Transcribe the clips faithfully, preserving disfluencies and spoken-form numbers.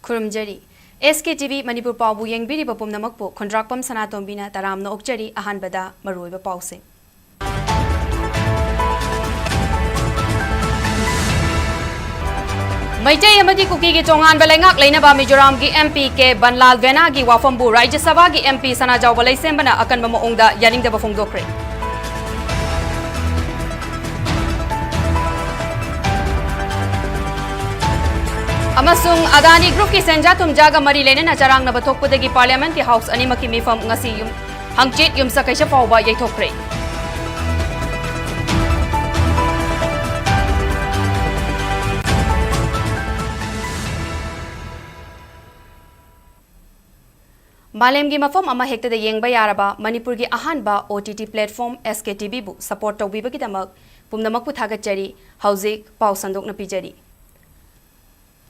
ꯈꯨꯔꯨꯝꯖꯔꯤ꯫ ꯑꯦꯁ ꯀꯦ T V Manipur ꯄꯥꯎꯕꯨ ꯌꯦꯡꯕꯤꯔꯤꯕ ꯄꯨꯝꯅꯃꯛꯄꯨ ꯈꯨꯟꯗ꯭ꯔꯥꯛꯄꯝ ꯁꯅꯥꯇꯣꯝꯕꯤꯅ ꯇꯔꯥꯝꯅ ꯑꯣꯛꯆꯔꯤ꯫ ꯑꯍꯥꯟꯕꯗ ꯃꯔꯨꯑꯣꯏꯕ ꯄꯥꯎꯁꯤꯡ꯫ ꯃꯩꯇꯩ ꯑꯃꯗꯤ ꯀꯨꯀꯤꯒꯤ ꯇꯣꯉꯥꯟꯕ ꯂꯩꯉꯥꯛ ꯂꯩꯅꯕ ꯃꯤꯖꯣꯔꯥꯝꯒꯤ ꯑꯦꯝ ꯄꯤ ꯀꯦ ꯕꯟꯂꯥꯜ ꯚꯦꯅꯥꯒꯤ ꯋꯥꯐꯝꯕꯨ ꯔꯥꯖ꯭ꯌ ꯁꯚꯥꯒꯤ ꯑꯦꯝ ꯄꯤ ꯁꯅꯥꯖꯥꯎꯕ ꯂꯩꯁꯦꯝꯕꯅ ꯑꯀꯟꯕ ꯃꯑꯣꯡꯗ ꯌꯥꯅꯤꯡꯗꯕ ꯐꯣꯡꯗꯣꯛꯈ꯭ꯔꯦ꯫ ꯑꯃꯁꯨꯡ ꯑꯗꯥꯅꯤ ꯒ꯭ꯔꯨꯞꯀꯤ ꯁꯦꯟꯖꯥ ꯊꯨꯝꯖꯥꯒ ꯃꯔꯤ ꯂꯩꯅꯅ ꯆꯔꯥꯡꯅꯕ ꯊꯣꯛꯄꯗꯒꯤ ꯄꯥꯔꯂꯤꯌꯥꯃꯦꯟꯠꯀꯤ ꯍꯥꯎꯁ ꯑꯅꯤꯃꯛꯀꯤ ꯃꯤꯐꯝ ꯉꯁꯤ ꯌꯨꯝ, ꯍꯪꯆꯤꯠ ꯌꯨꯝꯁꯀꯩꯁ ꯐꯥꯎꯕ ꯌꯩꯊꯣꯛꯈ꯭ꯔꯦ꯫ ꯃꯥꯂꯦꯝꯒꯤ ꯃꯐꯝ ꯑꯃ ꯍꯦꯛꯇꯗ ꯌꯦꯡꯕ ꯌꯥꯔꯕ ꯃꯅꯤꯄꯨꯔꯒꯤ ꯑꯍꯥꯟꯕ ꯑꯣ ꯇꯤ ꯇꯤ platform ꯑꯦꯁ ꯀꯦ ꯇꯤ ꯚꯤꯕꯨ support ꯇꯧꯕꯤꯕꯒꯤꯗꯃꯛ ꯄꯨꯝꯅꯃꯛꯄꯨ ꯊꯥꯒꯠꯆꯔꯤ꯫ ꯍꯧꯖꯤꯛ ꯄꯥꯎ ꯁꯟꯗꯣꯛꯅ ꯄꯤꯖꯔꯤ꯫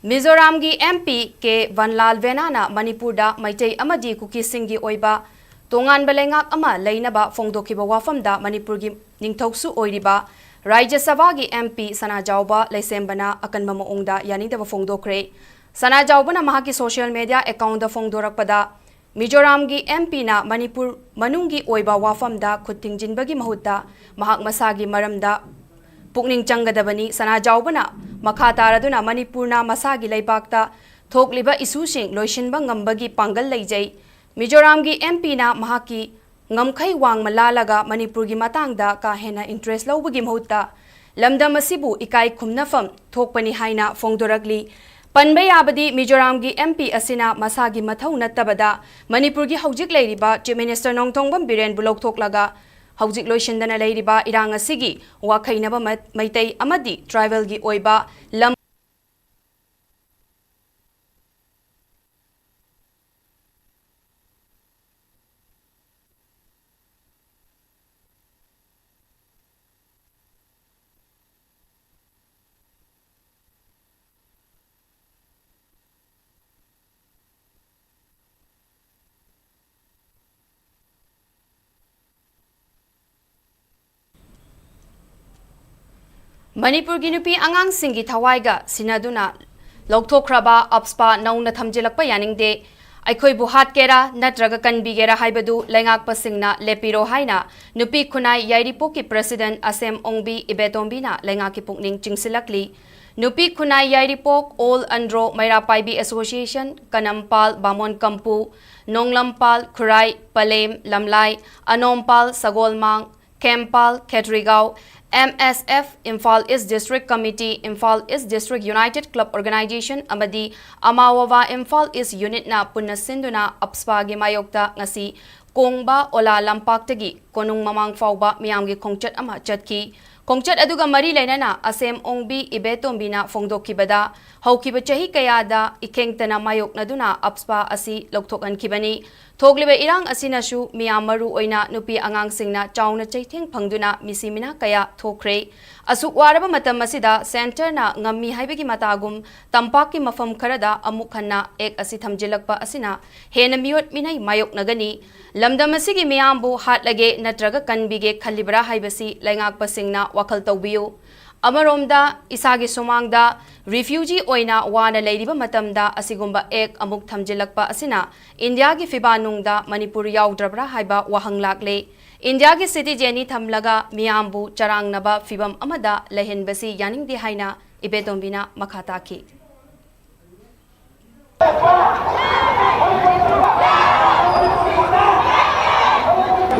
ꯃꯤꯖꯣꯔꯥꯝꯒꯤ ꯑꯦꯝ ꯄꯤ ꯀꯦ ꯕꯟꯂꯥꯜ ꯚꯦꯅꯥꯅ ꯃꯅꯤꯄꯨꯔꯗ ꯃꯩꯇꯩ ꯑꯃꯗꯤ ꯀꯨꯀꯤꯁꯤꯡꯒꯤ ꯑꯣꯏꯕ ꯇꯣꯉꯥꯟꯕ ꯂꯩꯉꯥꯛ ꯑꯃ ꯂꯩꯅꯕ ꯐꯣꯡꯗꯣꯛꯈꯤꯕ ꯋꯥꯐꯝꯗ ꯃꯅꯤꯄꯨꯔꯒꯤ ꯅꯤꯡꯊꯧꯁꯨ ꯑꯣꯏꯔꯤꯕ ꯔꯥꯖ꯭ꯌ ꯁꯚꯥꯒꯤ ꯑꯦꯝ ꯄꯤ ꯁꯅꯥꯖꯥꯎꯕ ꯂꯩꯁꯦꯝꯕꯅ ꯑꯀꯟꯕ ꯃꯑꯣꯡꯗ ꯌꯥꯅꯤꯡꯗꯕ ꯐꯣꯡꯗꯣꯛꯈ꯭ꯔꯦ꯫ ꯁꯅꯥꯖꯥꯎꯕꯅ ꯃꯍꯥꯛꯀꯤ social media accountꯇ ꯐꯣꯡꯗꯣꯔꯛꯄꯗ, ꯃꯤꯖꯣꯔꯥꯝꯒꯤ ꯑꯦꯝ ꯄꯤꯅ ꯃꯅꯤꯄꯨꯔ ꯃꯅꯨꯡꯒꯤ ꯑꯣꯏꯕ ꯋꯥꯐꯝꯗ ꯈꯨꯠ ꯊꯤꯡꯖꯤꯟꯕꯒꯤ ꯃꯍꯨꯠꯇ ꯃꯍꯥꯛ ꯃꯁꯥꯒꯤ ꯃꯔꯝꯗ ꯄꯨꯛꯅꯤꯡ ꯆꯪꯒꯗꯕꯅꯤ꯫ ꯁꯅꯥꯖꯥꯎꯕꯅ ꯃꯈꯥ ꯇꯥꯔꯗꯨꯅ ꯃꯅꯤꯄꯨꯔꯅ ꯃꯁꯥꯒꯤ ꯂꯩꯕꯥꯛꯇ ꯊꯣꯛꯂꯤꯕ issueꯁꯤꯡ ꯂꯣꯏꯁꯤꯟꯕ ꯉꯝꯕꯒꯤ ꯄꯥꯡꯒꯜ ꯂꯩꯖꯩ꯫ ꯃꯤꯖꯣꯔꯥꯝꯒꯤ ꯑꯦꯝ ꯄꯤꯅ ꯃꯍꯥꯛꯀꯤ ꯉꯝꯈꯩ ꯋꯥꯡꯃ ꯂꯥꯜꯂꯒ ꯃꯅꯤꯄꯨꯔꯒꯤ ꯃꯇꯥꯡꯗ ꯀꯥ ꯍꯦꯟꯅ interest ꯂꯧꯕꯒꯤ ꯃꯍꯨꯠꯇ ꯂꯝꯗꯝ ꯑꯁꯤꯕꯨ ꯏꯀꯥꯏ ꯈꯨꯝꯅꯐꯝ ꯊꯣꯛꯄꯅꯤ ꯍꯥꯏꯅ ꯐꯣꯡꯗꯣꯔꯛꯂꯤ꯫ ꯄꯟꯕ ꯌꯥꯕꯗꯤ ꯃꯤꯖꯣꯔꯥꯝꯒꯤ ꯑꯦꯝ ꯄꯤ ꯑꯁꯤꯅ ꯃꯁꯥꯒꯤ ꯃꯊꯧ ꯅꯠꯇꯕꯗ ꯃꯅꯤꯄꯨꯔꯒꯤ ꯍꯧꯖꯤꯛ ꯂꯩꯔꯤꯕ Chief Minister ꯅꯣꯡꯊꯣꯝꯕꯝ ꯕꯤꯔꯦꯟꯕꯨ ꯂꯧꯊꯣꯛꯂꯒ ꯍꯧꯖꯤꯛ ꯂꯣꯏꯁꯤꯟꯗꯅ ꯂꯩꯔꯤꯕ ꯏꯔꯥꯡ ꯑꯁꯤꯒꯤ ꯋꯥꯈꯩꯅꯕ ꯃ-, ꯃꯩꯇꯩ ꯑꯃꯗꯤ tribalꯒꯤ ꯑꯣꯏꯕ ꯂꯝ ꯃꯅꯤꯄꯨꯔꯒꯤ ꯅꯨꯄꯤ ꯑꯉꯥꯡꯁꯤꯡꯒꯤ ꯊꯋꯥꯏꯒ ꯁꯤꯟꯅꯗꯨꯅ ꯂꯧꯊꯣꯛꯈ꯭ꯔꯕ ꯑꯞꯁꯄꯥ ꯅꯧꯅ ꯊꯝꯖꯤꯜꯂꯛꯄ ꯌꯥꯅꯤꯡꯗꯦ꯫ ꯑꯩꯈꯣꯏꯕꯨ ꯍꯥꯠꯀꯦꯔꯥ ꯅꯠꯇ꯭ꯔꯒ ꯀꯟꯕꯤꯒꯦꯔꯥ ꯍꯥꯏꯕꯗꯨ ꯂꯩꯉꯥꯛꯄꯁꯤꯡꯅ ꯂꯦꯞꯄꯤꯔꯣ ꯍꯥꯏꯅ ꯅꯨꯄꯤ ꯈꯨꯟꯅꯥꯏ ꯌꯥꯏꯔꯤꯄꯣꯛꯀꯤ president ꯑꯁꯦꯝ ꯑꯣꯡꯕꯤ ꯏꯕꯦꯇꯣꯝꯕꯤꯅ ꯂꯩꯉꯥꯛꯀꯤ ꯄꯨꯛꯅꯤꯡ ꯆꯤꯡꯁꯤꯜꯂꯛꯂꯤ꯫ ꯅꯨꯄꯤ ꯈꯨꯟꯅꯥꯏ ꯌꯥꯏꯔꯤꯄꯣꯛ, All Andro ꯃꯩꯔꯥ ꯄꯥꯏꯕꯤ Association, ꯀꯅꯝꯄꯥꯜ, ꯕꯥꯃꯣꯟ ꯀꯝꯄꯨ, ꯅꯣꯡꯂꯝꯄꯥꯜ, ꯈꯨꯔꯥꯏ, ꯄꯂꯦꯝ, ꯂꯝꯂꯥꯏ, ꯑꯅꯣꯝꯄꯥꯜ, ꯁꯒꯣꯜꯃꯥꯡ, ꯈꯦꯝꯄꯥꯜ, ꯈꯦꯇ꯭ꯔꯤꯒꯥꯎ, M S F, Imphal East District Committee, Imphal East District United Club Organization ꯑꯃꯗꯤ ꯑꯃꯥꯋꯥꯋꯥ Imphal East Unitꯅ ꯄꯨꯟꯅ ꯁꯤꯟꯗꯨꯅ ꯑꯞꯁꯄꯥꯒꯤ ꯃꯥꯌꯣꯛꯇ ꯉꯁꯤ ꯀꯣꯡꯕ ꯑꯣꯂꯥ ꯂꯝꯄꯥꯛꯇꯒꯤ ꯀꯣꯅꯨꯡ ꯃꯃꯥꯡ ꯐꯥꯎꯕ ꯃꯤꯌꯥꯝꯒꯤ ꯈꯣꯡꯆꯠ ꯑꯃ ꯆꯠꯈꯤ꯫ ꯈꯣꯡꯆꯠ ꯑꯗꯨꯒ ꯃꯔꯤ ꯂꯩꯅꯅ ꯑꯁꯦꯝ ꯑꯣꯡꯕꯤ ꯏꯕꯦꯇꯣꯝꯕꯤꯅ ꯐꯣꯡꯗꯣꯛꯈꯤꯕꯗ, ꯍꯧꯈꯤꯕ ꯆꯍꯤ ꯀꯌꯥꯗ ꯏꯈꯦꯡꯇꯅ ꯃꯥꯌꯣꯛꯅꯗꯨꯅ ꯑꯞꯁꯄꯥ ꯑꯁꯤ ꯂꯧꯊꯣꯛꯍꯟꯈꯤꯕꯅꯤ꯫ ꯊꯣꯛꯂꯤꯕ ꯏꯔꯥꯡ ꯑꯁꯤꯅꯁꯨ ꯃꯤꯌꯥꯝ, ꯃꯔꯨ ꯑꯣꯏꯅ ꯅꯨꯄꯤ ꯑꯉꯥꯡꯁꯤꯡꯅ ꯆꯥꯎꯅ ꯆꯩꯊꯦꯡ ꯐꯪꯗꯨꯅ ꯃꯤꯁꯤ ꯃꯤꯅꯥ ꯀꯌꯥ ꯊꯣꯛꯈ꯭ꯔꯦ꯫ ꯑꯁꯨꯛ ꯋꯥꯔꯕ ꯃꯇꯝ ꯑꯁꯤꯗ centreꯅ ꯉꯝꯃꯤ ꯍꯥꯏꯕꯒꯤ ꯃꯇꯥꯒꯨꯝ ꯇꯝꯄꯥꯛꯀꯤ ꯃꯐꯝ ꯈꯔꯗ ꯑꯃꯨꯛ ꯍꯟꯅ act ꯑꯁꯤ ꯊꯝꯖꯤꯜꯂꯛꯄ ꯑꯁꯤꯅ ꯍꯦꯟꯅ ꯃꯤꯑꯣꯠ ꯃꯤꯅꯩ ꯃꯥꯌꯣꯛꯅꯒꯅꯤ꯫ ꯂꯝꯗꯝ ꯑꯁꯤꯒꯤ ꯃꯤꯌꯥꯝꯕꯨ ꯍꯥꯠꯂꯒꯦ ꯅꯠꯇ꯭ꯔꯒ ꯀꯟꯕꯤꯒꯦ ꯈꯜꯂꯤꯕ꯭ꯔꯥ ꯍꯥꯏꯕꯁꯤ ꯂꯩꯉꯥꯛꯄꯁꯤꯡꯅ ꯋꯥꯈꯜ ꯇꯧꯕꯤꯌꯨ꯫ ꯑꯃꯔꯣꯝꯗ, ꯏꯁꯥꯒꯤ ꯁꯨꯃꯥꯡꯗ refugee ꯑꯣꯏꯅ ꯋꯥꯅ ꯂꯩꯔꯤꯕ ꯃꯇꯝꯗ ꯑꯁꯤꯒꯨꯝꯕ act ꯑꯃꯨꯛ ꯊꯝꯖꯤꯜꯂꯛꯄ ꯑꯁꯤꯅ ꯏꯟꯗꯤꯌꯥꯒꯤ ꯐꯤꯕꯥꯅꯨꯡꯗ ꯃꯅꯤꯄꯨꯔ ꯌꯥꯎꯗ꯭ꯔꯕ꯭ꯔꯥ ꯍꯥꯏꯕ ꯋꯥꯍꯪ ꯂꯥꯛꯂꯦ꯫ ꯏꯟꯗꯤꯌꯥꯒꯤ citizenꯅꯤ ꯊꯝꯂꯒ ꯃꯤꯌꯥꯝꯕꯨ ꯆꯔꯥꯡꯅꯕ ꯐꯤꯕꯝ ꯑꯃꯗ ꯂꯩꯍꯟꯕꯁꯤ ꯌꯥꯅꯤꯡꯗꯦ ꯍꯥꯏꯅ ꯏꯕꯦꯇꯣꯝꯕꯤꯅ ꯃꯈꯥ ꯇꯥꯈꯤ꯫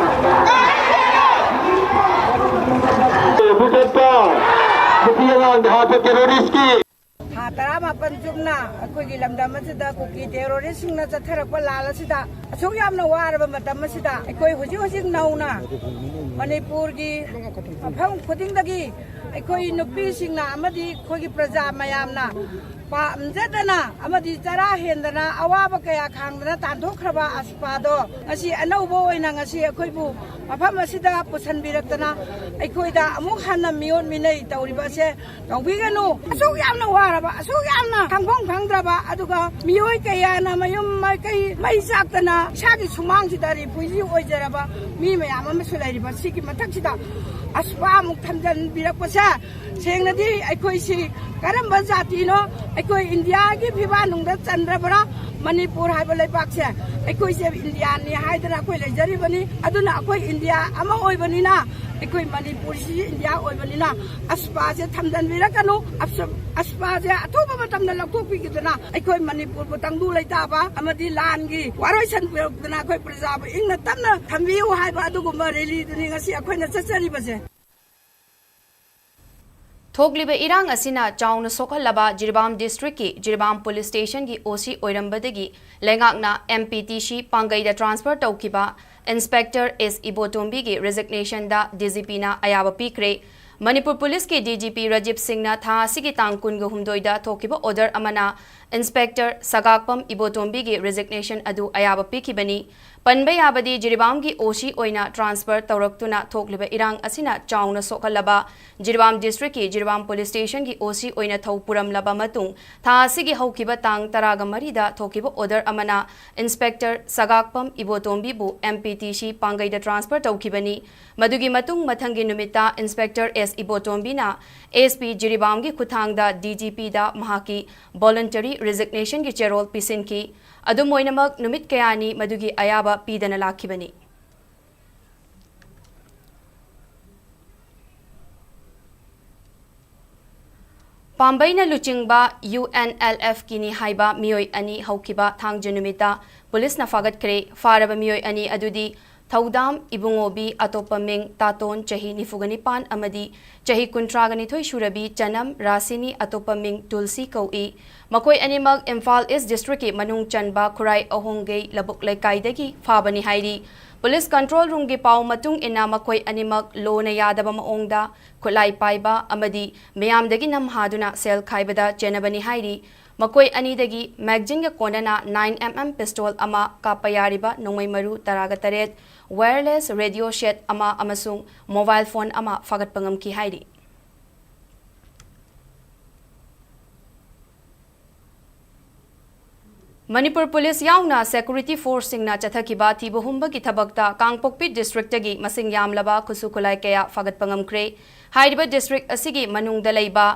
ꯊꯥ ꯇꯔꯥꯃꯥꯄꯟ ꯆꯨꯞꯅ ꯑꯩꯈꯣꯏꯒꯤ ꯂꯝꯗꯝ ꯑꯁꯤꯗ ꯀꯨꯀꯤ terroristꯁꯤꯡꯅ ꯆꯠꯊꯔꯛꯄ ꯂꯥꯜ ꯑꯁꯤꯗ ꯑꯁꯨꯛ ꯌꯥꯝꯅ ꯋꯥꯔꯕ ꯃꯇꯝ ꯑꯁꯤꯗ ꯑꯩꯈꯣꯏ ꯍꯧꯖꯤꯛ ꯍꯧꯖꯤꯛ ꯅꯧꯅ ꯃꯅꯤꯄꯨꯔꯒꯤ ꯃꯐꯝ ꯈꯨꯗꯤꯡꯗꯒꯤ ꯑꯩꯈꯣꯏ ꯅꯨꯄꯤꯁꯤꯡꯅ ꯑꯃꯗꯤ ꯑꯩꯈꯣꯏꯒꯤ ꯄ꯭ꯔꯖꯥ ꯃꯌꯥꯝꯅ ꯄꯥꯝꯖꯗꯅ ꯑꯃꯗꯤ ꯆꯔꯥ ꯍꯦꯟꯗꯅ ꯑꯋꯥꯕ ꯀꯌꯥ ꯈꯥꯡꯗꯅ ꯇꯥꯟꯊꯣꯛꯈ꯭ꯔꯕ ꯑꯁꯄꯥꯗꯣ ꯉꯁꯤ ꯑꯅꯧꯕ ꯑꯣꯏꯅ ꯉꯁꯤ ꯑꯩꯈꯣꯏꯕꯨ ꯃꯐꯝ ꯑꯁꯤꯗ ꯄꯨꯁꯤꯟꯕꯤꯔꯛꯇꯅ ꯑꯩꯈꯣꯏꯗ ꯑꯃꯨꯛ ꯍꯟꯅ ꯃꯤꯑꯣꯠ ꯃꯤꯅꯩ ꯇꯧꯔꯤꯕ ꯑꯁꯦ ꯇꯧꯕꯤꯒꯅꯨ꯫ ꯑꯁꯨꯛ ꯌꯥꯝꯅ ꯋꯥꯔꯕ, ꯑꯁꯨꯛ ꯌꯥꯝꯅ ꯈꯪꯐꯝ ꯈꯪꯗ꯭ꯔꯕ, ꯑꯗꯨꯒ ꯃꯤꯑꯣꯏ ꯀꯌꯥꯅ ꯃꯌꯨꯝ ꯃꯀꯩ ꯃꯩ ꯆꯥꯛꯇꯅ ꯏꯁꯥꯒꯤ ꯁꯨꯃꯥꯡꯁꯤꯗ refugee ꯑꯣꯏꯖꯔꯕ ꯃꯤ ꯃꯌꯥꯝ ꯑꯃꯁꯨ ꯂꯩꯔꯤꯕ ꯁꯤꯒꯤ ꯃꯊꯛꯁꯤꯗ ꯑꯁꯨꯄꯥ ꯑꯃꯨꯛ ꯊꯝꯖꯤꯟꯕꯤꯔꯛꯄꯁꯦ ꯁꯦꯡꯅꯗꯤ ꯑꯩꯈꯣꯏꯁꯤ ꯀꯔꯝꯕ ꯖꯥꯇꯤꯅꯣ, ꯑꯩꯈꯣꯏ ꯏꯟꯗꯤꯌꯥꯒꯤ ꯐꯤꯕꯥ ꯅꯨꯡꯗ ꯆꯟꯗ꯭ꯔꯕ꯭ꯔꯥ? ꯃꯅꯤꯄꯨꯔ ꯍꯥꯏꯕ ꯂꯩꯕꯥꯛꯁꯦ ꯑꯩꯈꯣꯏꯁꯦ ꯏꯟꯗꯤꯌꯥꯅꯤ ꯍꯥꯏꯗꯅ ꯑꯩꯈꯣꯏ ꯂꯩꯖꯔꯤꯕꯅꯤ꯫ ꯑꯗꯨꯅ ꯑꯩꯈꯣꯏ ꯏꯟꯗꯤꯌꯥ ꯑꯃ ꯑꯣꯏꯕꯅꯤꯅ ꯑꯩꯈꯣꯏ ꯃꯅꯤꯄꯨꯔꯁꯤ ꯏꯟꯗꯤꯌꯥ ꯑꯣꯏꯕꯅꯤꯅ ꯑꯁꯄꯥꯁꯦ ꯊꯝꯖꯤꯟꯕꯤꯔꯛꯀꯅꯨ꯫ ꯑꯁ-, ꯑꯁꯄꯥꯁꯦ ꯑꯊꯨꯕ ꯃꯇꯝꯗ ꯂꯧꯊꯣꯛꯄꯤꯈꯤꯗꯨꯅ ꯑꯩꯈꯣꯏ ꯃꯅꯤꯄꯨꯔꯕꯨ ꯇꯪꯗꯨ ꯂꯩꯇꯥꯕ ꯑꯃꯗꯤ ꯂꯥꯟꯒꯤ ꯋꯥꯔꯣꯏ ꯁꯟꯗꯣꯛꯇꯅ ꯑꯩꯈꯣꯏ ꯄ꯭ꯔꯖꯥꯕꯨ ꯏꯪꯅ ꯇꯞꯅ ꯊꯝꯕꯤꯌꯨ ꯍꯥꯏꯕ ꯑꯗꯨꯒꯨꯝꯕ ꯔꯦꯂꯤꯗꯨꯅꯤ ꯉꯁꯤ ꯑꯩꯈꯣꯏꯅ ꯆꯠꯆꯔꯤꯕꯁꯦ꯫ ꯊꯣꯛꯂꯤꯕ ꯏꯔꯥꯡ ꯑꯁꯤꯅ ꯆꯥꯎꯅ ꯁꯣꯛꯍꯜꯂꯕ ꯖꯤꯔꯤꯕꯥꯝ ꯗꯤꯁꯇ꯭ꯔꯤꯛꯀꯤ ꯖꯤꯔꯤꯕꯥꯝ ꯄꯨꯂꯤꯁ ꯁ꯭ꯇꯦꯁꯟꯒꯤ ꯑꯣ ꯁꯤ ꯑꯣꯏꯔꯝꯕꯗꯒꯤ ꯂꯩꯉꯥꯛꯅ ꯑꯦꯝ ꯄꯤ ꯇꯤ ꯁꯤ ꯄꯥꯡꯒꯩꯗ ꯇ꯭ꯔꯥꯟꯁꯐꯔ ꯇꯧꯈꯤꯕ ꯏꯟꯁꯄꯦꯛꯇꯔ ꯑꯦꯁ ꯏꯕꯣꯇꯣꯝꯕꯤꯒꯤ ꯔꯤꯖꯤꯒꯅꯦꯁꯟꯗ ꯗꯤ ꯖꯤ ꯄꯤꯅ ꯑꯌꯥꯕ ꯄꯤꯈ꯭ꯔꯦ꯫ ꯃꯅꯤꯄꯨꯔ ꯄꯨꯂꯤꯁꯀꯤ ꯗꯤ ꯖꯤ ꯄꯤ ꯔꯥꯖꯤꯕ ꯁꯤꯡꯅ ꯊꯥ ꯑꯁꯤꯒꯤ ꯇꯥꯡ ꯀꯨꯟꯒ ꯍꯨꯝꯗꯣꯏꯗ ꯊꯣꯛꯈꯤꯕ ꯑꯣꯔꯗꯔ ꯑꯃꯅ ꯏꯟꯁꯄꯦꯛꯇꯔ ꯁꯒꯥꯛꯄꯝ ꯏꯕꯣꯇꯣꯝꯕꯤꯒꯤ ꯔꯤꯖꯤꯒꯅꯦꯁꯟ ꯑꯗꯨ ꯑꯌꯥꯕ ꯄꯤꯈꯤꯕꯅꯤ꯫ ꯄꯟꯕ ꯌꯥꯕꯗꯤ, ꯖꯤꯔꯤꯕꯥꯝꯒꯤ ꯑꯣ ꯁꯤ ꯑꯣꯏꯅ ꯇ꯭ꯔꯥꯟꯁꯐꯔ ꯇꯧꯔꯛꯇꯨꯅ ꯊꯣꯛꯂꯤꯕ ꯏꯔꯥꯡ ꯑꯁꯤꯅ ꯆꯥꯎꯅ ꯁꯣꯛꯍꯜꯂꯕ ꯖꯤꯔꯤꯕꯥꯝ ꯗꯤꯁꯇ꯭ꯔꯤꯛꯀꯤ ꯖꯤꯔꯤꯕꯥꯝ ꯄꯨꯂꯤꯁ ꯁ꯭ꯇꯦꯁꯟꯒꯤ ꯑꯣ ꯁꯤ ꯑꯣꯏꯅ ꯊꯧ ꯄꯨꯔꯝꯂꯕ ꯃꯇꯨꯡ, ꯊꯥ ꯑꯁꯤꯒꯤ ꯍꯧꯈꯤꯕ ꯇꯥꯡ ꯇꯔꯥꯒ ꯃꯔꯤꯗ ꯊꯣꯛꯈꯤꯕ ꯑꯣꯔꯗꯔ ꯑꯃꯅ ꯏꯟꯁꯄꯦꯛꯇꯔ ꯁꯒꯥꯛꯄꯝ ꯏꯕꯣꯇꯣꯝꯕꯤꯕꯨ ꯑꯦꯝ ꯄꯤ ꯇꯤ ꯁꯤ ꯄꯥꯡꯒꯩꯗ ꯇ꯭ꯔꯥꯟꯁꯐꯔ ꯇꯧꯈꯤꯕꯅꯤ꯫ ꯃꯗꯨꯒꯤ ꯃꯇꯨꯡ, ꯃꯊꯪꯒꯤ ꯅꯨꯃꯤꯠꯇ ꯏꯟꯁꯄꯦꯛꯇꯔ ꯑꯦꯁ ꯏꯕꯣꯇꯣꯝꯕꯤꯅ ꯑꯦꯁ ꯄꯤ ꯖꯤꯔꯤꯕꯥꯝꯒꯤ ꯈꯨꯠꯊꯥꯡꯗ ꯗꯤ ꯖꯤ ꯄꯤꯗ ꯃꯍꯥꯛꯀꯤ ꯚꯣꯂꯨꯟꯇꯔꯤ ꯔꯤꯖꯤꯒꯅꯦꯁꯟꯒꯤ ꯆꯦꯔꯣꯜ ꯄꯤꯁꯤꯟꯈꯤ꯫ ꯑꯗꯨꯝ ꯑꯣꯏꯅꯃꯛ, ꯅꯨꯃꯤꯠ ꯀꯌꯥꯅꯤ ꯃꯗꯨꯒꯤ ꯑꯌꯥꯕ ꯄꯤꯗꯅ ꯂꯥꯛꯈꯤꯕꯅꯤ꯫ ꯄꯥꯝꯕꯩꯅ ꯂꯨꯆꯤꯡꯕ ꯌꯨ ꯑꯦꯟ ꯑꯦꯜ ꯑꯦꯐꯀꯤꯅꯤ ꯍꯥꯏꯕ ꯃꯤꯑꯣꯏ ꯑꯅꯤ ꯍꯧꯈꯤꯕ ꯊꯥꯡꯖ ꯅꯨꯃꯤꯠꯇ ꯄꯨꯂꯤꯁꯅ ꯐꯥꯒꯠꯈ꯭ꯔꯦ꯫ ꯐꯥꯔꯕ ꯃꯤꯑꯣꯏ ꯑꯅꯤ ꯑꯗꯨꯗꯤ ꯊꯧꯗꯥꯝ ꯏꯕꯨꯡꯉꯣꯕꯤ, ꯑꯇꯣꯞꯄ ꯃꯤꯡ ꯇꯥꯇꯣꯟ, ꯆꯍꯤ ꯅꯤꯐꯨꯒ ꯅꯤꯄꯥꯟ, ꯑꯃꯗꯤ ꯆꯍꯤ ꯀꯨꯟꯊ꯭ꯔꯥꯒ ꯅꯤꯊꯣꯏ ꯁꯨꯔꯕꯤ ꯆꯅꯝ ꯔꯥꯁꯤꯅꯤ, ꯑꯇꯣꯞꯄ ꯃꯤꯡ ꯇꯨꯜꯁꯤ ꯀꯧꯏ꯫ ꯃꯈꯣꯏ ꯑꯅꯤꯃꯛ ꯏꯝꯐꯥꯜ ꯏꯁ ꯗꯤꯁꯇ꯭ꯔꯤꯛꯀꯤ ꯃꯅꯨꯡ ꯆꯟꯕ ꯈꯨꯔꯥꯏ ꯑꯍꯣꯡꯒꯩ ꯂꯧꯕꯨꯛ ꯂꯩꯀꯥꯏꯗꯒꯤ ꯐꯥꯕꯅꯤ ꯍꯥꯏꯔꯤ꯫ ꯄꯨꯂꯤꯁ ꯀꯟꯇ꯭ꯔꯣꯜ ꯔꯨꯝꯒꯤ ꯄꯥꯎ ꯃꯇꯨꯡ ꯏꯟꯅ, ꯃꯈꯣꯏ ꯑꯅꯤꯃꯛ ꯂꯣꯅ ꯌꯥꯗꯕ ꯃꯑꯣꯡꯗ ꯈꯨꯠꯂꯥꯏ ꯄꯥꯏꯕ ꯑꯃꯗꯤ ꯃꯤꯌꯥꯝꯗꯒꯤ ꯅꯝ ꯍꯥꯗꯨꯅ ꯁꯦꯜ ꯈꯥꯏꯕꯗ ꯆꯦꯟꯅꯕꯅꯤ ꯍꯥꯏꯔꯤ꯫ ꯃꯈꯣꯏ ꯑꯅꯤꯗꯒꯤ ꯃꯦꯒꯖꯤꯟꯒ ꯀꯣꯟꯅꯅ ꯅꯥꯏꯟ ꯑꯦꯝ ꯑꯦꯝ ꯄꯤꯁꯇꯣꯜ ꯑꯃ, ꯀꯥꯞꯄ ꯌꯥꯔꯤꯕ ꯅꯣꯡꯃꯩ ꯃꯔꯨ ꯇꯔꯥꯒ ꯇꯔꯦꯠ, ꯋꯥꯌꯔꯂꯦꯁ ꯔꯦꯗꯤꯑꯣ ꯁꯦꯠ ꯑꯃ ꯑꯃꯁꯨꯡ ꯃꯣꯕꯥꯏꯜ ꯐꯣꯟ ꯑꯃ ꯐꯥꯒꯠꯄ ꯉꯝꯈꯤ ꯍꯥꯏꯔꯤ꯫ ꯃꯅꯤꯄꯨꯔ ꯄꯨꯂꯤꯁ ꯌꯥꯎꯅ ꯁꯦꯀ꯭ꯌꯨꯔꯤꯇꯤ ꯐꯣꯔꯁꯁꯤꯡꯅ ꯆꯠꯊꯈꯤꯕ ꯊꯤꯕ ꯍꯨꯝꯕꯒꯤ ꯊꯕꯛꯇ ꯀꯥꯡꯄꯣꯛꯄꯤ ꯗꯤꯁꯇ꯭ꯔꯤꯛꯇꯒꯤ ꯃꯁꯤꯡ ꯌꯥꯝꯂꯕ ꯈꯨꯠꯁꯨ ꯈꯨꯠꯂꯥꯏ ꯀꯌꯥ ꯐꯥꯒꯠꯄ ꯉꯝꯈ꯭ꯔꯦ꯫ ꯍꯥꯏꯔꯤꯕ ꯗꯤꯁꯇ꯭ꯔꯤꯛ ꯑꯁꯤꯒꯤ ꯃꯅꯨꯡꯗ ꯂꯩꯕ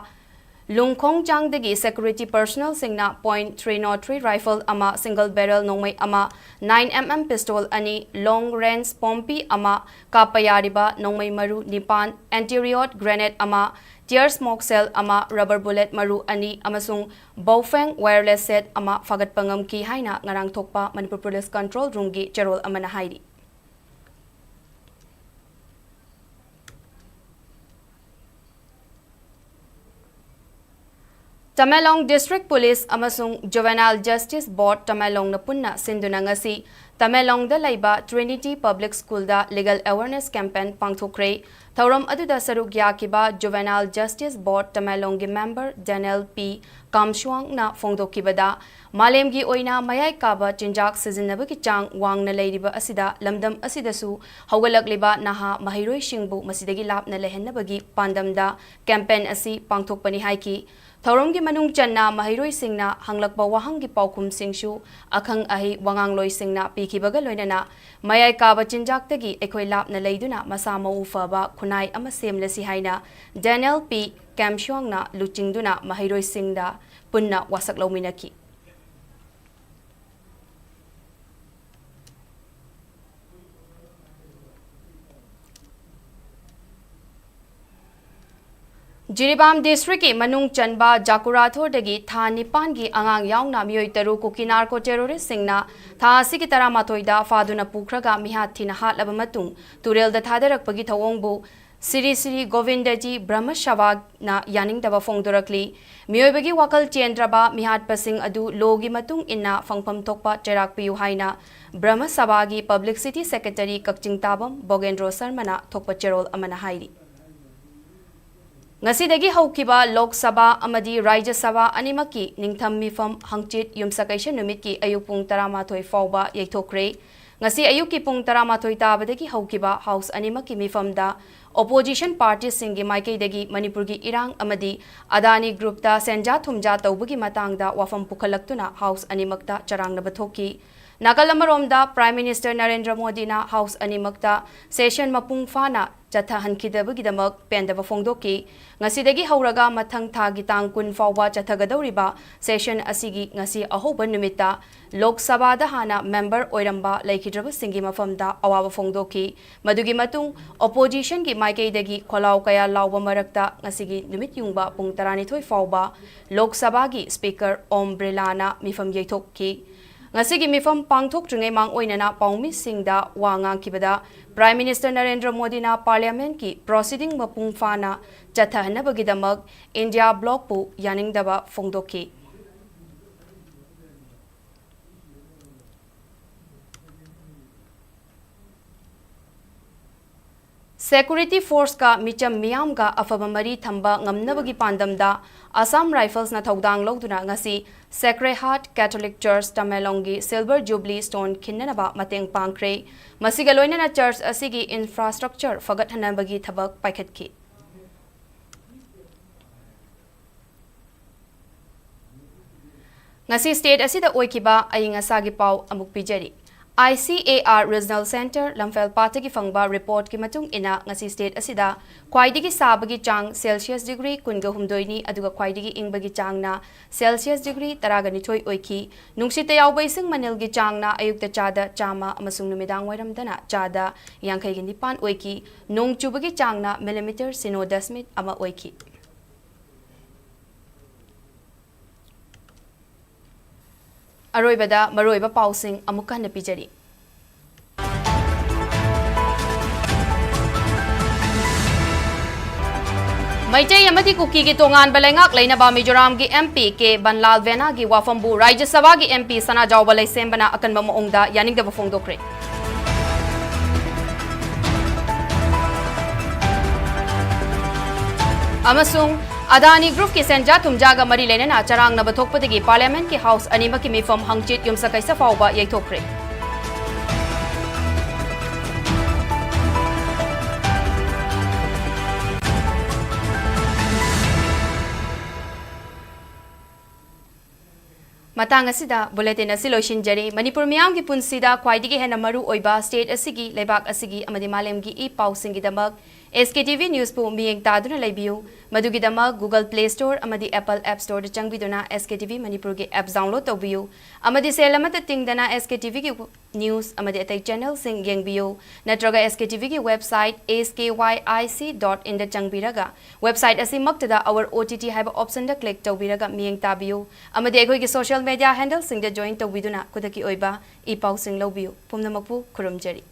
ꯂꯨꯡꯈꯣꯡꯖꯥꯡꯗꯒꯤ security personnelꯁꯤꯡꯅ point three zero three rifle ꯑꯃ, single barrel ꯅꯣꯡꯃꯩ ꯑꯃ, nine M M pistol ꯑꯅꯤ, long range ꯄꯣꯝꯄꯤ ꯑꯃ, ꯀꯥꯞꯄ ꯌꯥꯔꯤꯕ ꯅꯣꯡꯃꯩ ꯃꯔꯨ ꯅꯤꯄꯥꯟ, anti-riot grenade ꯑꯃ, tear smoke shell ꯑꯃ, rubber bullet ꯃꯔꯨ ꯑꯅꯤ ꯑꯃꯁꯨꯡ Baofeng wireless set ꯑꯃ ꯐꯥꯒꯠꯄ ꯉꯝꯈꯤ ꯍꯥꯏꯅ ꯉꯔꯥꯡ ꯊꯣꯛꯄ ꯃꯅꯤꯄꯨꯔ Police Control Roomꯒꯤ ꯆꯦꯔꯣꯜ ꯑꯃꯅ ꯍꯥꯏꯔꯤ꯫ ꯇꯃꯦꯡꯂꯣꯡ District Police ꯑꯃꯁꯨꯡ Juvenile Justice Board ꯇꯃꯦꯡꯂꯣꯡꯅ ꯄꯨꯟꯅ ꯁꯤꯟꯗꯨꯅ ꯉꯁꯤ ꯇꯃꯦꯡꯂꯣꯡꯗ ꯂꯩꯕ Trinity Public Schoolꯗ legal awareness campaign ꯄꯥꯡꯊꯣꯛꯈ꯭ꯔꯦ꯫ ꯊꯧꯔꯝ ꯑꯗꯨꯗ ꯁꯔꯨꯛ ꯌꯥꯈꯤꯕ Juvenile Justice Board ꯇꯃꯦꯡꯂꯣꯡꯒꯤ member Daniel P ꯀꯥꯝꯁꯨꯋꯥꯡꯅ ꯐꯣꯡꯗꯣꯛꯈꯤꯕꯗ, ꯃꯥꯂꯦꯝꯒꯤ ꯑꯣꯏꯅ ꯃꯌꯥꯏ ꯀꯥꯕ ꯆꯤꯟꯖꯥꯛ ꯁꯤꯖꯤꯟꯅꯕꯒꯤ ꯆꯥꯡ ꯋꯥꯡꯅ ꯂꯩꯔꯤꯕ ꯑꯁꯤꯗ ꯂꯝꯗꯝ ꯑꯁꯤꯗꯁꯨ ꯍꯧꯒꯠꯂꯛꯂꯤꯕ ꯅꯍꯥ ꯃꯍꯩꯔꯣꯏꯁꯤꯡꯕꯨ ꯃꯁꯤꯗꯒꯤ ꯂꯥꯞꯅ ꯂꯩꯍꯟꯅꯕꯒꯤ ꯄꯥꯟꯗꯝꯗ campaign ꯑꯁꯤ ꯄꯥꯡꯊꯣꯛꯄꯅꯤ ꯍꯥꯏꯈꯤ꯫ ꯊꯧꯔꯝꯒꯤ ꯃꯅꯨꯡ ꯆꯟꯅ ꯃꯍꯩꯔꯣꯏꯁꯤꯡꯅ ꯍꯪꯂꯛꯄ ꯋꯥꯍꯪꯒꯤ ꯄꯥꯎꯈꯨꯝꯁꯤꯡꯁꯨ ꯑꯈꯪ ꯑꯍꯩ ꯋꯥꯉꯥꯡꯂꯣꯏꯁꯤꯡꯅ ꯄꯤꯈꯤꯕꯒ ꯂꯣꯏꯅꯅ ꯃꯌꯥꯏ ꯀꯥꯕ ꯆꯤꯟꯖꯥꯛꯇꯒꯤ ꯑꯩꯈꯣꯏ ꯂꯥꯞꯅ ꯂꯩꯗꯨꯅ ꯃꯁꯥ ꯃꯎ ꯐꯕ ꯈꯨꯟꯅꯥꯏ ꯑꯃ ꯁꯦꯝꯂꯁꯤ ꯍꯥꯏꯅ Daniel P ꯀꯦꯝꯁꯨꯋꯥꯡꯅ ꯂꯨꯆꯤꯡꯗꯨꯅ ꯃꯍꯩꯔꯣꯏꯁꯤꯡꯗ ꯄꯨꯟꯅ ꯋꯥꯁꯛ ꯂꯧꯃꯤꯟꯅꯈꯤ꯫ ꯖꯤꯔꯤꯕꯥꯝ Districtꯀꯤ ꯃꯅꯨꯡ ꯆꯟꯕ ꯖꯥꯀꯨꯔꯥꯊꯣꯔꯗꯒꯤ ꯊꯥ ꯅꯤꯄꯥꯟꯒꯤ ꯑꯉꯥꯡ ꯌꯥꯎꯅ ꯃꯤꯑꯣꯏ ꯇꯔꯨꯛ ꯀꯨꯀꯤ narco terroristꯁꯤꯡꯅ ꯊꯥ ꯑꯁꯤꯒꯤ ꯇꯔꯥꯃꯥꯊꯣꯏꯗ ꯐꯥꯗꯨꯅ ꯄꯨꯈ꯭ꯔꯒ ꯃꯤꯍꯥꯠ ꯊꯤꯅ ꯍꯥꯠꯂꯕ ꯃꯇꯨꯡ ꯇꯨꯔꯦꯜꯗ ꯊꯥꯗꯔꯛꯄꯒꯤ ꯊꯧꯑꯣꯡꯕꯨ ꯁ꯭ꯔꯤ ꯁ꯭ꯔꯤ ꯒꯣꯕꯤꯟꯗꯖꯤ ꯕ꯭ꯔꯍꯃ ꯁꯚꯥꯅ ꯌꯥꯅꯤꯡꯗꯕ ꯐꯣꯡꯗꯣꯔꯛꯂꯤ꯫ ꯃꯤꯑꯣꯏꯕꯒꯤ ꯋꯥꯈꯜ ꯆꯦꯟꯗ꯭ꯔꯕ ꯃꯤꯍꯥꯠꯄꯁꯤꯡ ꯑꯗꯨ lawꯒꯤ ꯃꯇꯨꯡ ꯏꯟꯅ ꯐꯪꯐꯝ ꯊꯣꯛꯄ ꯆꯩꯔꯥꯛ ꯄꯤꯌꯨ ꯍꯥꯏꯅ ꯕ꯭ꯔꯍꯃ ꯁꯚꯥꯒꯤ Publicity Secretary ꯀꯛꯆꯤꯡ ꯇꯥꯕꯝ ꯕꯣꯒꯦꯟꯗ꯭ꯔꯣ ꯁꯔꯃꯅ ꯊꯣꯛꯄ ꯆꯦꯔꯣꯜ ꯑꯃꯅ ꯍꯥꯏꯔꯤ꯫ ꯉꯁꯤꯗꯒꯤ ꯍꯧꯈꯤꯕ ꯂꯣꯛ ꯁꯚꯥ ꯑꯃꯗꯤ ꯔꯥꯖ꯭ꯌ ꯁꯚꯥ ꯑꯅꯤꯃꯛꯀꯤ ꯅꯤꯡꯊꯝ ꯃꯤꯐꯝ ꯍꯪꯆꯤꯠ ꯌꯨꯝꯁꯀꯩꯁ ꯅꯨꯃꯤꯠꯀꯤ ꯑꯌꯨꯛ ꯄꯨꯡ ꯇꯔꯥꯃꯥꯊꯣꯏ ꯐꯥꯎꯕ ꯌꯩꯊꯣꯛꯈ꯭ꯔꯦ꯫ ꯉꯁꯤ ꯑꯌꯨꯛꯀꯤ ꯄꯨꯡ ꯇꯔꯥꯃꯥꯊꯣꯏ ꯇꯥꯕꯗꯒꯤ ꯍꯧꯈꯤꯕ House ꯑꯅꯤꯃꯛꯀꯤ ꯃꯤꯐꯝꯗ opposition partyꯁꯤꯡꯒꯤ ꯃꯥꯏꯀꯩꯗꯒꯤ ꯃꯅꯤꯄꯨꯔꯒꯤ ꯏꯔꯥꯡ ꯑꯃꯗꯤ ꯑꯗꯥꯅꯤ groupꯇ ꯁꯦꯟꯖꯥ ꯊꯨꯝꯖꯥ ꯇꯧꯕꯒꯤ ꯃꯇꯥꯡꯗ ꯋꯥꯐꯝ ꯄꯨꯈꯠꯂꯛꯇꯨꯅ House ꯑꯅꯤꯃꯛꯇ ꯆꯔꯥꯡꯅꯕ ꯊꯣꯛꯈꯤ꯫ ꯅꯥꯀꯜ ꯑꯃꯔꯣꯝꯗ, Prime Minister ꯅꯔꯦꯟꯗ꯭ꯔ ꯃꯣꯗꯤꯅ House ꯑꯅꯤꯃꯛꯇ session ꯃꯄꯨꯡ ꯐꯥꯅ ꯆꯠꯊꯍꯟꯈꯤꯗꯕꯒꯤꯗꯃꯛ ꯄꯦꯟꯗꯕ ꯐꯣꯡꯗꯣꯛꯈꯤ꯫ ꯉꯁꯤꯗꯒꯤ ꯍꯧꯔꯒ ꯃꯊꯪ ꯊꯥꯒꯤ ꯇꯥꯡ ꯀꯨꯟ ꯐꯥꯎꯕ ꯆꯠꯊꯒꯗꯧꯔꯤꯕ session ꯑꯁꯤꯒꯤ ꯉꯁꯤ ꯑꯍꯧꯕ ꯅꯨꯃꯤꯠꯇ ꯂꯣꯛ ꯁꯚꯥꯗ ꯍꯥꯟꯅ member ꯑꯣꯏꯔꯝꯕ ꯂꯩꯈꯤꯗ꯭ꯔꯕꯁꯤꯡꯒꯤ ꯃꯐꯝꯗ ꯑꯋꯥꯕ ꯐꯣꯡꯗꯣꯛꯈꯤ꯫ ꯃꯗꯨꯒꯤ ꯃꯇꯨꯡ oppositionꯒꯤ ꯃꯥꯏꯀꯩꯗꯒꯤ ꯈꯣꯜꯂꯥꯎ ꯀꯌꯥ ꯂꯥꯎꯕ ꯃꯔꯛꯇ ꯉꯁꯤꯒꯤ ꯅꯨꯃꯤꯠ ꯌꯨꯡꯕ ꯄꯨꯡ ꯇꯔꯥꯅꯤꯊꯣꯏ ꯐꯥꯎꯕ ꯂꯣꯛ ꯁꯚꯥꯒꯤ Speaker ꯑꯣꯝ ꯕꯤꯔꯂꯥꯅ ꯃꯤꯐꯝ ꯌꯩꯊꯣꯛꯈꯤ꯫ ꯉꯁꯤꯒꯤ ꯃꯤꯐꯝ ꯄꯥꯡꯊꯣꯛꯇ꯭ꯔꯤꯉꯩ ꯃꯥꯡꯑꯣꯏꯅꯅ ꯄꯥꯎꯃꯤꯁꯤꯡꯗ ꯋꯥ ꯉꯥꯡꯈꯤꯕꯗ, Prime Minister ꯅꯔꯦꯟꯗ꯭ꯔ ꯃꯣꯗꯤꯅ Parliamentꯀꯤ proceeding ꯃꯄꯨꯡ ꯐꯥꯅ ꯆꯠꯊꯍꯟꯅꯕꯒꯤꯗꯃꯛ India Blocꯄꯨ ꯌꯥꯅꯤꯡꯗꯕ ꯐꯣꯡꯗꯣꯛꯈꯤ꯫ Security forceꯀ ꯃꯤꯆꯝ ꯃꯤꯌꯥꯝꯒ ꯑꯐꯕ ꯃꯔꯤ ꯊꯝꯕ ꯉꯝꯅꯕꯒꯤ ꯄꯥꯟꯗꯝꯗ Assam Riflesꯅ ꯊꯧꯗꯥꯡ ꯂꯧꯗꯨꯅ ꯉꯁꯤ Sacred Heart Catholic Church ꯇꯃꯦꯡꯂꯣꯡꯒꯤ Silver Jubilee Stone ꯈꯤꯟꯅꯅꯕ ꯃꯇꯦꯡ ꯄꯥꯡꯈ꯭ꯔꯦ꯫ ꯃꯁꯤꯒ ꯂꯣꯏꯅꯅ church ꯑꯁꯤꯒꯤ infrastructure ꯐꯒꯠꯍꯟꯅꯕꯒꯤ ꯊꯕꯛ ꯄꯥꯏꯈꯠꯈꯤ꯫ ꯉꯁꯤ state ꯑꯁꯤꯗ ꯑꯣꯏꯈꯤꯕ ꯑꯏꯪ ꯑꯁꯥꯒꯤ ꯄꯥꯎ ꯑꯃꯨꯛ ꯄꯤꯖꯔꯤ꯫ I C A R Regional Centre ꯂꯝꯐꯦꯜ ꯄꯥꯠꯇꯒꯤ ꯐꯪꯕ reportꯀꯤ ꯃꯇꯨꯡ ꯏꯟꯅ, ꯉꯁꯤ state ꯑꯁꯤꯗ ꯈ꯭ꯋꯥꯏꯗꯒꯤ ꯁꯥꯕꯒꯤ ꯆꯥꯡ Celsius degree ꯀꯨꯟꯒ ꯍꯨꯝꯗꯣꯏꯅꯤ, ꯑꯗꯨꯒ ꯈ꯭ꯋꯥꯏꯗꯒꯤ ꯏꯪꯕꯒꯤ ꯆꯥꯡꯅ Celsius degree ꯇꯔꯥꯒ ꯅꯤꯊꯣꯏ ꯑꯣꯏꯈꯤ꯫ ꯅꯨꯡꯁꯤꯠꯇ ꯌꯥꯎꯕ ꯏꯁꯤꯡ ꯃꯅꯤꯜꯒꯤ ꯆꯥꯡꯅ ꯑꯌꯨꯛꯇ ꯆꯥꯗ ꯆꯥꯝꯃ ꯑꯃꯁꯨꯡ ꯅꯨꯃꯤꯗꯥꯡ ꯋꯥꯏꯔꯝꯗꯅ ꯆꯥꯗ ꯌꯥꯡꯈꯩꯒ ꯅꯤꯄꯥꯟ ꯑꯣꯏꯈꯤ꯫ ꯅꯣꯡ ꯆꯨꯕꯒꯤ ꯆꯥꯡꯅ millimeter ꯁꯤꯅꯣ ꯗꯁꯃꯤꯛ ꯑꯃ ꯑꯣꯏꯈꯤ꯫ ꯑꯔꯣꯏꯕꯗ ꯃꯔꯨꯑꯣꯏꯕ ꯄꯥꯎꯁꯤꯡ ꯑꯃꯨꯛ ꯍꯟꯅ ꯄꯤꯖꯔꯤ꯫ ꯃꯩꯇꯩ ꯑꯃꯗꯤ ꯀꯨꯀꯤꯒꯤ ꯇꯣꯉꯥꯟꯕ ꯂꯩꯉꯥꯛ ꯂꯩꯅꯕ ꯃꯤꯖꯣꯔꯥꯝꯒꯤ M P K ꯕꯟꯂꯥꯜ ꯚꯦꯅꯥꯒꯤ ꯋꯥꯐꯝꯕꯨ ꯔꯥꯖ꯭ꯌ ꯁꯚꯥꯒꯤ M P ꯁꯅꯥꯖꯥꯎꯕ ꯂꯩꯁꯦꯝꯕꯅ ꯑꯀꯟꯕ ꯃꯑꯣꯡꯗ ꯌꯥꯅꯤꯡꯗꯕ ꯐꯣꯡꯗꯣꯛꯈ꯭ꯔꯦ꯫ ꯑꯃꯁꯨꯡ ꯑꯗꯥꯅꯤ Groupꯀꯤ ꯁꯦꯟꯖꯥ ꯊꯨꯝꯖꯥꯒ ꯃꯔꯤ ꯂꯩꯅꯅ ꯆꯔꯥꯡꯅꯕ ꯊꯣꯛꯄꯗꯒꯤ Parliamentꯀꯤ House ꯑꯅꯤꯃꯛꯀꯤ ꯃꯤꯐꯝ ꯍꯪꯆꯤꯠ ꯌꯨꯝꯁꯀꯩꯁ ꯐꯥꯎꯕ ꯌꯩꯊꯣꯛꯈ꯭ꯔꯦ꯫ ꯃꯇꯥꯡ ꯑꯁꯤꯗ ꯕꯨꯂꯦꯇꯤꯟ ꯑꯁꯤ ꯂꯣꯏꯁꯤꯟꯖꯔꯤ꯫ ꯃꯅꯤꯄꯨꯔ ꯃꯤꯌꯥꯝꯒꯤ ꯄꯨꯟꯁꯤꯗ ꯈ꯭ꯋꯥꯏꯗꯒꯤ ꯍꯦꯟꯅ ꯃꯔꯨ ꯑꯣꯏꯕ ꯁ꯭ꯇꯦꯠ ꯑꯁꯤꯒꯤ, ꯂꯩꯕꯥꯛ ꯑꯁꯤꯒꯤ ꯑꯃꯗꯤ ꯃꯥꯂꯦꯝꯒꯤ ꯏ ꯄꯥꯎꯁꯤꯡꯒꯤꯗꯃꯛ ꯑꯦꯁ ꯀꯦ ꯇꯤ ꯚꯤ ꯅ꯭ꯌꯨꯁꯄꯨ ꯃꯤꯠꯌꯦꯡ ꯇꯥꯗꯨꯅ ꯂꯩꯕꯤꯌꯨ꯫ ꯃꯗꯨꯒꯤꯗꯃꯛ Google Play Store ꯑꯃꯗꯤ Apple App Storeꯗ ꯆꯪꯕꯤꯗꯨꯅ ꯑꯦꯁ ꯀꯦ ꯇꯤ ꯚꯤ ꯃꯅꯤꯄꯨꯔꯒꯤ app download ꯇꯧꯕꯤꯌꯨ ꯑꯃꯗꯤ ꯁꯦꯜ ꯑꯃꯠꯇ ꯇꯤꯡꯗꯅ ꯑꯦꯁ ꯀꯦ ꯇꯤ ꯚꯤꯒꯤ ꯅ꯭ꯌꯨꯁ ꯑꯃꯗꯤ ꯑꯇꯩ ꯆꯦꯅꯦꯜꯁꯤꯡ ꯌꯦꯡꯕꯤꯌꯨ꯫ ꯅꯠꯇ꯭ꯔꯒ ꯑꯦꯁ ꯀꯦ ꯇꯤ ꯚꯤꯒꯤ website S K Y I C dot inꯗ ꯆꯪꯕꯤꯔꯒ website ꯑꯁꯤꯃꯛꯇꯗ Our O T T ꯍꯥꯏꯕ optionꯗ click ꯇꯧꯕꯤꯔꯒ ꯃꯤꯠꯌꯦꯡ ꯇꯥꯕꯤꯌꯨ꯫ ꯑꯃꯗꯤ ꯑꯩꯈꯣꯏꯒꯤ social media handleꯁꯤꯡꯗ join ꯇꯧꯕꯤꯗꯨꯅ ꯈꯨꯗꯛꯀꯤ ꯑꯣꯏꯕ ꯏ ꯄꯥꯎꯁꯤꯡ ꯂꯧꯕꯤꯌꯨ꯫ ꯄꯨꯝꯅꯃꯛꯄꯨ ꯈꯨꯔꯨꯝꯖꯔꯤ꯫